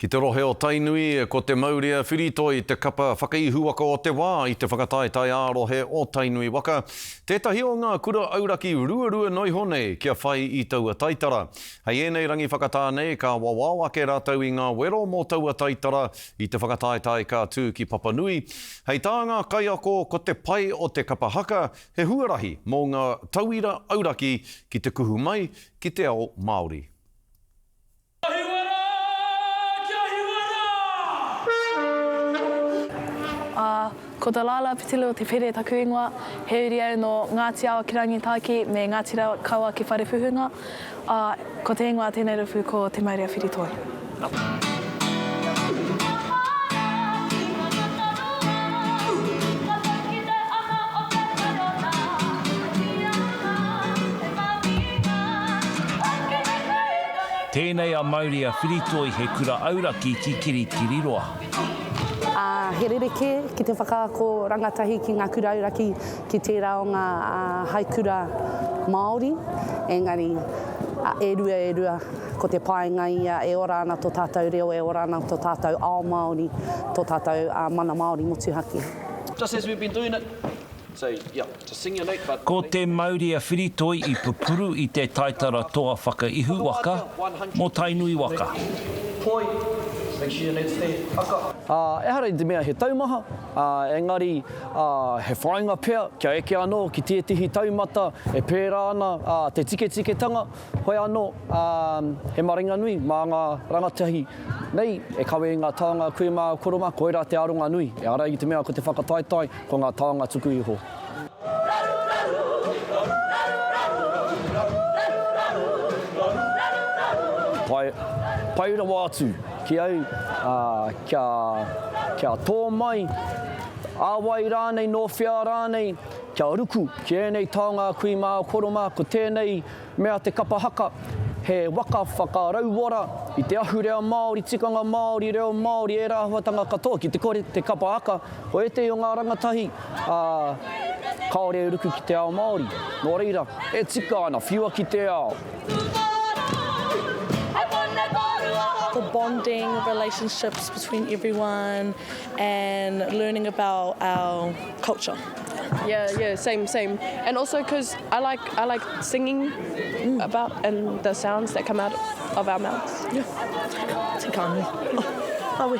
Ki te rohe o Tainui, ko Te Maurea Whiritoi te kapa whakaihuwaka o te wā i te whakataetae ā-rohe o Tainui Waka, tētahi o ngā kura auraki ruarua noa iho nei kia whai i taua taitara. Hei ēnei rangi whakatā nei, ka wawao ake rātou i ngā wero mō taua taitara i te whakataetae ka tū ki Papanui. Hei tā ngā kaiako ko te pai o te kapa haka he huarahi mō ngā tauira auraki ki te kuhu mai ki te ao Māori. Kia hiwa rā! Kia hiwa rā! Ā, ko Delilah Pitilo Te Pere taku ingoa, he uri au nō Ngāti Awa ki Rangitāiki me Ngāti Raukawa ki Wharepuhunga, ā, ko te ingoa tēnei rōpū ko Te Maurea Whiritoi. Tēnei a Mauria Whiritoi he kura auraki ki Kirikiriroa. Ā, he rerekē ki te whakaako rangatahi ki ngā kura auraki ki tērā o ngā haikura Māori, engari e rua e rua ko te painga ia e ora ana tō tātou reo, e ora ana tō tātou ao Māori, tō tātou mana Māori motuhake. Just as we've been doing it, so yeah. Ko Te Mauria Whiritoi i pupuru i te taitara toa whakaihu waka mō Tainui waka. Ā, ehara i te mea he taumaha, ā, engari, ā, he whāinga pea kia eke anō ki tētehi taumata e pērā ana, ā, te tiketiketanga, hoi anō, ā, he maringanui mā ngā rangatahi nei e kawe i ngā taonga kui mā koro mā, koirā te aronga nui, ehara i te mea ko te whakataetae, ko ngā taonga tuku iho. Pai, pai rawa atu ki au, ā, kia, kia tō mai, ā wai rānei, nō whea rānei, kia ruku ki ēnei taonga kui mā koro mā, ko tēnei mea te kapa haka, he waka whakarauora i te ahurea Māori, tikanga Māori, reo Māori, ērā āhuatanga katoa, ki te kore te kapa haka, ko ētehi o ngā rangatahi, ā, kāore e ruku ki te ao Māori. Nō reira, e tika ana, whiua ki te ao! The bonding relationships between everyone and learning about our culture. Yeah, yeah, same, same. And also because I like, I like singing mm. about and the sounds that come out of our mouths. Yeah. Te kānui. Oh, awe.